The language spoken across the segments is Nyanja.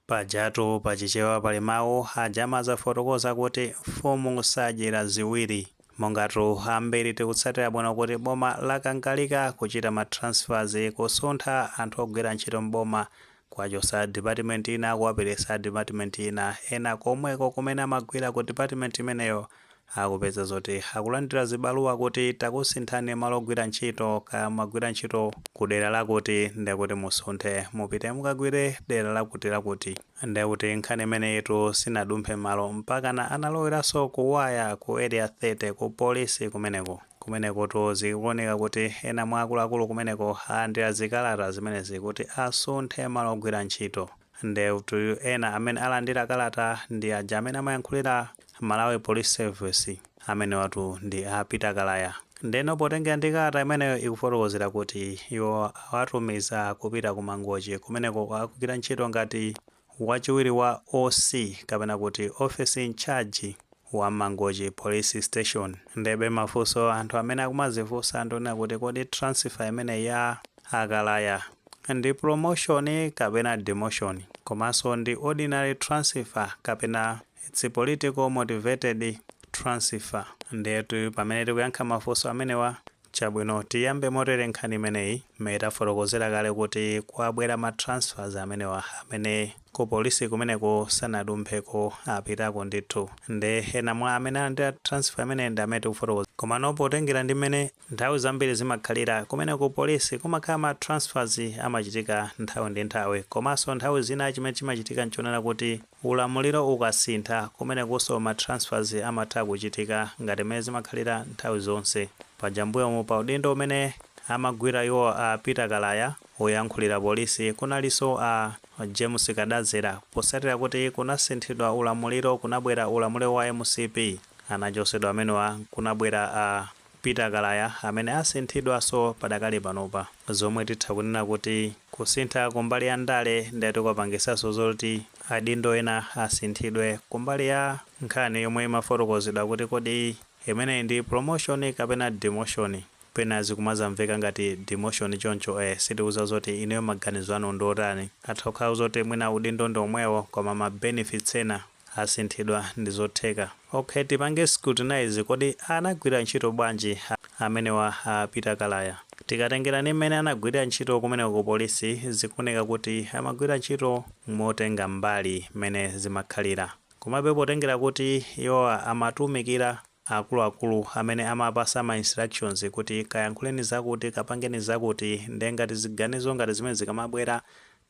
Pajatu pachichewa pali mawu aja amazafotokoza kuti mfumu sadyera ziwiri. Mongatu ambiri tikutsatira bwino kuti boma lakangalika kuchita ma transfers, kusuntha anthu ogwira ntchito mboma, kuwachotsa department ina kuwapititsa department ina. Ena komweko kumene amagwira ku department imeneyo akupeza zoti akulandira zibaluwa kuti takusinthani malo ogwira ntchito, kaya mumagwira ntchito ku dera lakuti, ndekuti musunthe mupite mukagwire dera lakuti lakuti. Ndekuti nkhani imeneyitu sinadumphe malo, mpakana analoweranso kuwaya ku Area 30 ku polisi kumeneko. Kumenekotu zikuoneka kuti ena mwa akuluakulu kumeneko alandira zikalata zimenezi kuti asunthe malo ogwira ntchito. Ndekuti ena amene alandira kalata ndi aja amene amayankhulira Malawi Police Service, amene watu ndi a Peter Kalaya. Ndeno potengera ndi kalata imeneyo, ikufotokozera kuti iwo awatumiza kupita ku Mangochi, kumeneko akugwira ntchito ngati wachiwiri wa OC, kapena kuti office in charge wa Mangochi Police Station. Ndebe mafunso anthu amene akumazifunsa ndionena kuti kodi transfer imene ya akalaya ndi promotion kapena demotion, komanso ndi ordinary transfer kapena it's political motivated transfer? Ndetu pamene tikuyankha mafunso amenewa, chabwino, tiyambe motere nkhani imeneyi. Mmene tafotokozera kale kuti kwabwera ma transfers amenewa amene ku polisi kumeneko sanadumpheko, apitako ndithu. Nde ena mwa amene alandira transfer imene ndi amene tikufotokoza. Komano potengera ndi mmene nthawi zambiri zimakhalira kumene ku polisi, kumakhala ma transfers amachitika nthawi ndi nthawi. Komanso nthawi zina chimene chimachitika nchonena kuti ulamuliro ukasintha, kumenekonso ma transfers amatha kuchitika ngati mmene zimakhalira nthawi zonse. Paja mbuyomu pa udindo umene amagwira iwo a Peter Kalaya oyankhulira polisi kunalinso a James Kadazera. Posatira kuti kunasinthidwa ulamuliro, kunabwera ulamuliro wa MCP, anachosedwa amenewa, kunabwera a Peter Kalaya amene asinthidwanso padakali panopa, zomwe titha kunena kuti kusintha kumbali ya ndale ndati kwapangisanso zoti adindo ena asinthidwe. Kumbali ya nkhani yomwe imafotokozedwa kuti kodi imeneyi ndi promotion kapena demotion, pena zikumazamveka ngati demotion choncho. Sitikuza zoti ineyo maganizo anu ndi otani. Atha kukhala zoti mwina udindo ndi omwewo koma ma benefits ena asinthidwa, ndi zotheka. Okay, tipange scrutinize, kodi anagwira ntchito bwanji amenewa a Peter Kalaya? Tikatengera ndi mmene anagwirira ntchito kumeneko ku polisi, zikuoneka kuti amagwira ntchito motenga mbali mmene zimakhalira. Komabe potengera kuti iwo amatumikira akuluakulu amene amapasa ma instructions kuti kayankhuleni zakuti, kapangeni zakuti, nde ngati ziganizo ngati zimene zikamabwera,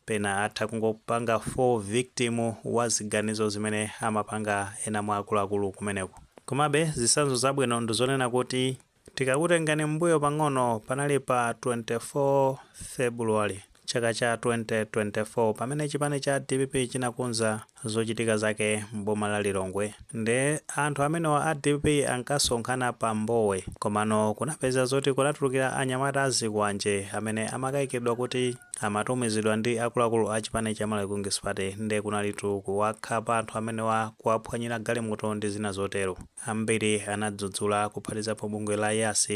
pena atha kungopanga fall victim wa ziganizo zimene amapanga ena mwa akuluakulu kumeneko. Komabe zitsanzo zabwino ndizonena kuti tikakutengani mbuyo pang'ono, panali pa 24 February chaka cha 2024 pamene chipani cha DPP chinakonza zochitika zake mboma la Lilongwe. Nde anthu amenewa a DPP ankasonkhana pa Mbowe, komano kunapeza zoti kunatulukira anyamata azikwanje amene amakayikidwa kuti amatumizidwa ndi akuluakulu a chipani cha Malawi Congress Party. Nde kunalitu kuwakhapa anthu amenewa, kuwaphwanyira galimoto ndi zina zotero. Ambiri anadzudzula, kuphatizapo bungwe la YAS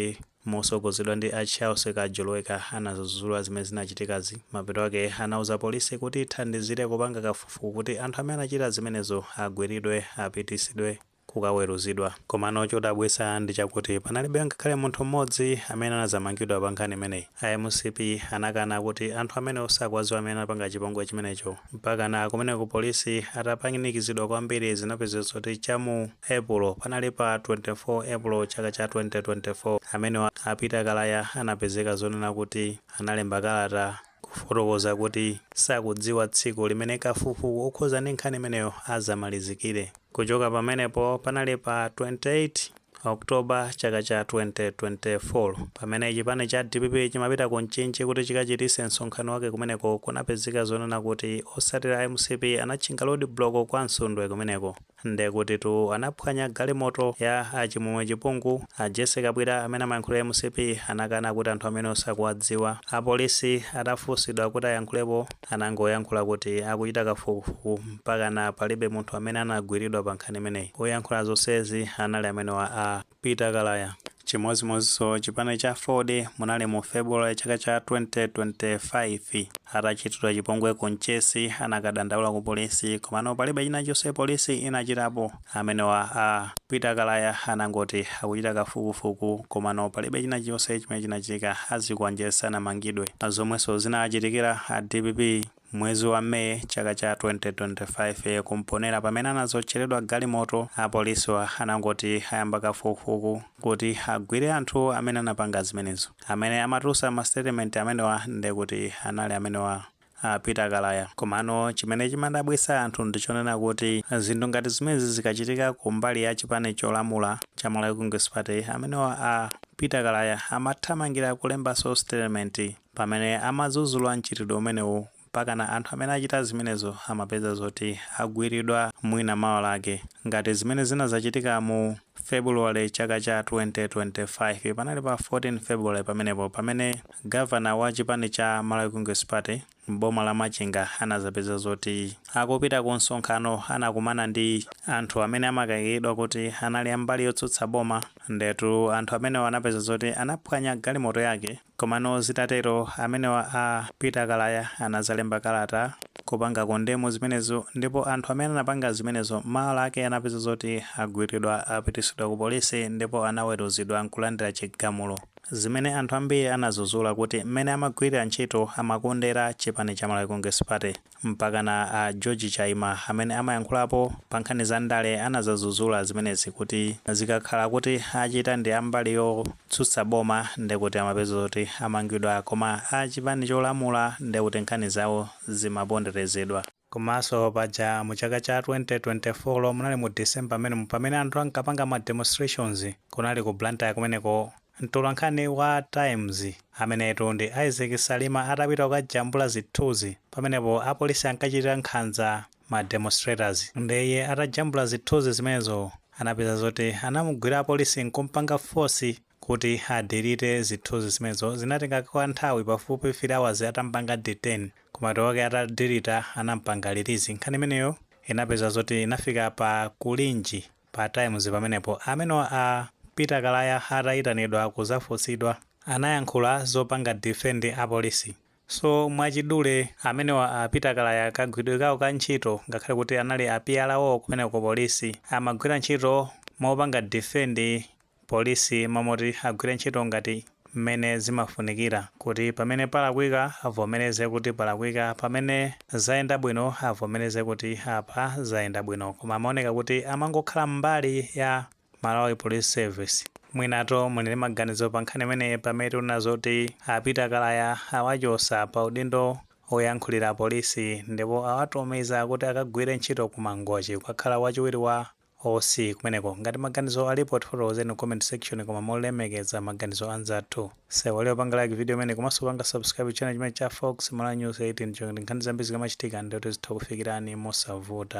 mosogozedwa ndi a Charles Kajoloweka, anadzudzula zimene zinachitikazi. Mapeto ake anauza polisi kuti ithandizire kupanga kafukufuku kuti anthu amene anachita zimenezo agwiridwe, apitisidwe kukaweruzidwa. Komano chodabwitsa ndi chakuti panalibe ngakhale munthu mmodzi amene anazamangidwa pa nkhani imeneyi. A MCP anakana kuti anthu amene osakuwadziwa amene anapanga chipongwe chimenecho, mpakana kumene ku polisi atapanikizidwa kwambiri, zinapezeka zoti chamu Epulo, panali pa 24 Epulo chaka cha 2024, amene a Peter Kalaya anapezeka zonena kuti analemba kalata kufotokoza kuti sakudziwa tsiku limene kafukufuku okhuza ndi nkhani imeneyo azamalizikire. Kuchoka pamenepo, panali pa 28 October chaka cha 2024 pamene chipani cha DPP chimapita ku Mchinji kuti chikachitise msonkhano wake kumeneko, kunapezeka zonena kuti osatira MCP anatchinga road block kwa Msundwe kumeneko. Ndekuti tu anaphwanya galimoto ya achimwemwe Chipungu. A Jesse Kabwira amene amayankhulira MCP anakana kuti anthu amene osakuwadziwa. Apolisi atafunsidwa kuti ayankhulepo, anangoyankhula kuti akuchita kafukufuku, mpakana palibe munthu amene anagwiridwa pa nkhani imeneyi. Oyankhula zonsezi anali amenewa a Peter Kalaya. Chimodzimodzinso chipani cha Ford, munali mu February chaka cha 2025, atachitidwa chipongwe ku Mchesi, anakadandaula ku polisi, komano palibe china chonse polisi inachitapo. Amenewa a Peter Kalaya anangoti akuchita kafukufuku, komano palibe china chonse chimene chinachitika. Azikwanje sanamangidwe. Zomwenso zinachitikira a DPP mwezi wa Meyi chaka cha 2025 kumponera, pamene anazotcheredwa galimoto, apolisiwa anangoti ayamba kafukufuku kuti agwire anthu amene anapanga zimenezo. Amene amatulutsa ma statement amenewa ndekuti anali amenewa a Peter Kalaya. Komano chimene chimadabwitsa anthu ndichonena kuti zinthu ngati zimenezi zikachitika kumbali ya chipani cholamula cha Malawi Congress Party, amenewa a Peter Kalaya amathamangira kulembanso statement pamene amadzudzula mchitidwe umenewu, mpakana anthu amene achita zimenezo amapeza zoti agwiridwa mwina mawa lake, ngati zimene zinazachitika mu February chaka cha 2025. Panali pa 14 February pamenepo pamene gavana wa chipani cha Malawi Congress Party mboma la Machinga anazapeza zoti akupita ku msonkhano, anakumana ndi anthu amene amakayikidwa kuti anali ambali yotsutsa boma. Ndetu anthu amenewa anapeza zoti anaphwanya galimoto yake. Komano zitatero, amenewa a Peter Kalaya anazalemba kalata kupanga condemn zimenezo, ndipo anthu amene anapanga zimenezo mawa lake anapeza zoti agwiridwa, apitisidwa ku polisi, ndipo anaweruzidwa nkulandira chigamulo, zimene anthu ambiri anazuzula kuti mmene amagwirira ntchito amakondera chipani cha Malawi Congress Party. Mpakana a George Chaima amene amayankhulapo pa nkhani za ndale anazazuzula zimenezi kuti zikakhala kuti achita ndi ambali yotsutsa boma, ndekuti amapeza zoti amangidwa, koma a chipani cholamula ndekuti nkhani zawo zimaponderezedwa. Komanso paja mu chaka cha 2024, munali mu December amene pamene anthu ankapanga ma demonstrations, kunali ku Blantyre kumeneko, mtolankhani wa Times amenetu ndi Isaac Salima atapita kukajambula zithunzi pamenepo, apolisi ankachitira nkhanza ma demonstrators. Ndeye atajambula zithunzi zimenezo, anapeza zoti anamugwira apolisi nkumpanga force kuti adelete zithunzi zimenezo. Zinatenga kwa nthawi pafupi 3 hours atampanga detain, koma wake atadeleta anampanga release. Nkhani imeneyo inapeza zoti inafika pa kulinji pa Times pamenepo. Amenewa a Peter Kalaya atayitanidwa kuzafunsidwa, anayankhula zopanga defend apolisi. So mwachidule, amenewa a Peter Kalaya kagwiridwe kawo ka ntchito, ngakhale kuti anali a PRO kumeneko ku polisi, amagwira ntchito mopanga defend polisi, mamoti agwire ntchito ngati mmene zimafunikira, kuti pamene palakwika avomereze kuti palakwika, pamene zayenda bwino avomereze kuti apa zayenda bwino. Koma amaoneka kuti amangokhala mbali ya Malawi Police Service. Mwinato muli ndi maganizo pa nkhani imeneyi, pamene tikuona zoti a Peter Kalaya awachosa pa udindo oyankhulira polisi ndipo awatumiza kuti akagwire ntchito ku Mangochi, kukakhala wachiwiri wa OC kumeneko. Ngati maganizo alipo, tifotokozeni comment section, koma molemekeza maganizo anzathu. Sewalero panga like video imene, komanso panga subscribe channel chimene cha Fox Malawi News 18, chonde. Nkhani zambiri zikamachitika ndikuti zitha kufikirani mosavuta.